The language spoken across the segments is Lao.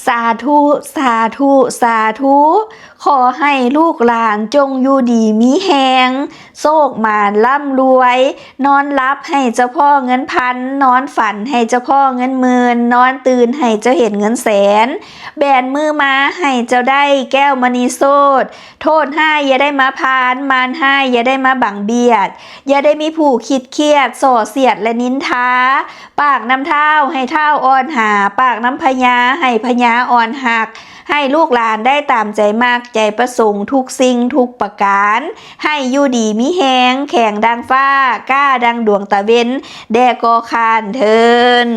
ສາທຸ ສາທຸ ສາທຸ ຂໍໃຫ້ລູກຫຼານຈົ່ງຢູ່ດີມີແຮງ ໂຊກໝານລ່ຳລວຍ ນອນຫຼັບໃຫ້ເຈົ້າພໍ້ເງິນພັນ ນອນຝັນໃຫ້ເຈົ້າພໍ້ເງິນໝື່ນ ນອນຕື່ນໃຫ້ເຈົ້າເຫັນເງິນແສນ ແບນມືມາໃຫ້ເຈົ້າໄດ້ແກ້ວມະນີໂຊດ ໂທດຮ້າຍຢ່າໄດ້ມາຜ່ານ ມານຮ້າຍຢ່າໄດ້ມາບັງບຽດ ຢ່າໄດ້ມີຜູ້ຄິດຄຽດ ສໍ້ສຽດ ແລະ ນິນທາ ປາກນຳທ້າວໃຫ້ທ້າວອ່ອນຫາ ປາກນຳພະຍາໃຫ້ພະຍາອ່ອນຮັກ ໃຫ້ລູກຫຼານໄດ້ຕາມໃຈມັກໃຈປະສົງທຸກສິ່ງທຸກປະການ ໃຫ້ຢູ່ດີມີແຮງ ແຂງດັ່ງຟ້າ ກ້າດັ່ງດວງຕາເວັນ ແດ່ກໍຄານເທີນ.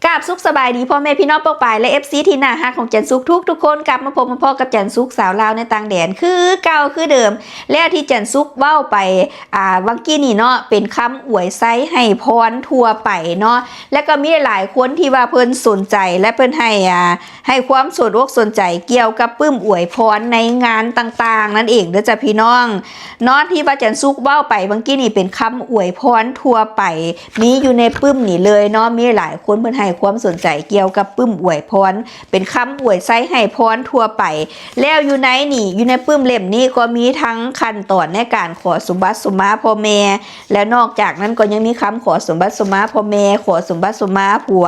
ກາບສຸກສະບາຍດີພໍ່ແມ່ພີ່ນ້ອງປ້ອງປາຍ ແລະ ເອັຟຊີ ທີ່ໜ້າຮັກຂອງຈັນສຸກທຸກໆຄົນ ກັບມາພົບມາພໍ້ກັບຈັນສຸກສາວລາວໃນຕ່າງແດນຄືເກົ່າຄືເດີມ ແລ້ວທີ່ຈັນສຸກເວົ້າໄປ ອ່າ ຫວ່າງກີ້ນີ້ເນາະ ເປັນຄຳອວຍໄຊໃຫ້ພອນທົ່ວໄປເນາະ ແລະ ກໍມີຫຼາຍໆຄົນທີ່ວ່າເພິ່ນສົນໃຈ ແລະ ເພິ່ນໃຫ້ ອ່າ ໃຫ້ຄວາມສົນອົກສົນໃຈກ່ຽວກັບປຶ້ມອວຍພອນໃນງານຕ່າງໆນັ້ນເອງເດີຈ້າພີ່ນ້ອງເນາະ ທີ່ວ່າຈັນສຸກເວົ້າໄປຫວ່າງກີ້ນີ້ເປັນຄຳອວຍພອນທົ່ວໄປ ມີຢູ່ໃນປຶ້ມນີ້ເລີຍເນາະ ມີຫຼາຍຄົນເພິ່ນໃຫ້ຄວາມສົນໃຈກ່ຽວກັບປຶ້ມອວຍພອນ ເປັນຄຳອວຍໄຊໃຫ້ພອນທົ່ວໄປ ແລ້ວຢູ່ໃນນີ້ ຢູ່ໃນປຶ້ມເຫຼັ້ມນີ້ກໍມີທັງຂັ້ນຕອນໃນການຂໍສົມບັດສົມມາພໍ່ແມ່ ແລະ ນອກຈາກນັ້ນກໍຍັງມີຄຳຂໍສົມບັດສົມມາພໍ່ແມ່ ຂໍສົມບັດສົມມາຜົວ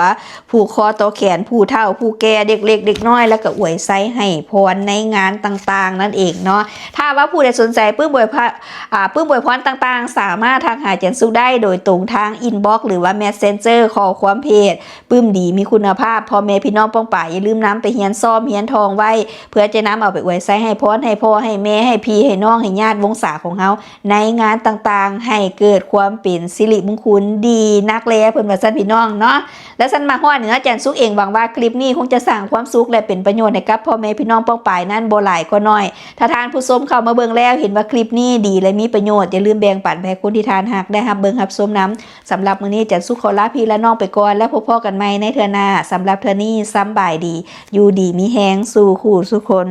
ຜູກຄໍຕໍ່ແຂນຜູ້ເຖົ້າຜູ້ແກ່ ເດັກເລັກເດັກນ້ອຍ ແລ້ວກໍອວຍໄຊໃຫ້ພອນໃນງານຕ່າງໆນັ້ນເອງເນາະ ຖ້າວ່າຜູ້ໃດສົນໃຈປຶ້ມອວຍພະ ອ່າ ປຶ້ມອວຍພອນຕ່າງໆ ສາມາດທັກຫາຈັນສຸກໄດ້ໂດຍຕົງທາງອິນບັອກ ຫຼືວ່າແມັດເຊັນເຈີ ຂໍ້ຄວາມເພຈ ປຶ້ມດີມີຄຸນນະພາບ ພໍ່ແມ່ພີ່ນ້ອງປ້ອງປາຍ ຢ່າລືມນຳໄປຮຽນຊ້ອມຮຽນທ່ອງໄວ້ ເພື່ອຈະນຳເອົາໄປອວຍໄຊໃຫ້ພອນ ໃຫ້ພໍ່ໃຫ້ແມ່ ໃຫ້ພີ່ໃຫ້ນ້ອງ ໃຫ້ຍາດວົງສາຂອງເຮົາ ໃນງານຕ່າງໆ ໃຫ້ເກີດຄວາມເປັນສິລິມຸງຄຸນດີນັກແລ ເພິ່ນວ່າຊັ້ນພີ່ນ້ອງເນາະ. ແລະ ຊັ້ນມາຮອດນີ້ເນາະ ຈັນສຸກເອງຫວັງວ່າຄລິບນີ້ຄົງຈະສ້າງຄວາມສຸກ ແລະ ເປັນປະໂຫຍດໃຫ້ກັບພໍ່ແມ່ພີ່ນ້ອງປ້ອງປາຍນັ້ນບໍ່ຫຼາຍກໍໜ້ອຍ. ຖ້າທ່ານຜູ້ຊົມເຂົ້າມາເບິ່ງແລ້ວເຫັນວ່າຄລິບນີ້ດີ ແລະ ມີປະໂຫຍດ ຢ່າລືມແບ່ງປັນໄປໃຫ້ຄົນທີ່ທ່ານຮັກໄດ້ຮັບເບິ່ງຮັບຊົມນຳ. ສຳລັບມື້ນີ້ ຈັນສຸກຂໍລາພີ່ລານ້ອງໄປກ່ອນ ແລ້ວພົບພໍ້ກັນໃໝ່ໃນເທື່ອໜ້າ. ສຳລັບເທື່ອນີ້ ສຳບາຍດີ ຢູ່ດີມີແຮງສູ່ຄູ່ສູ່ຄົນ.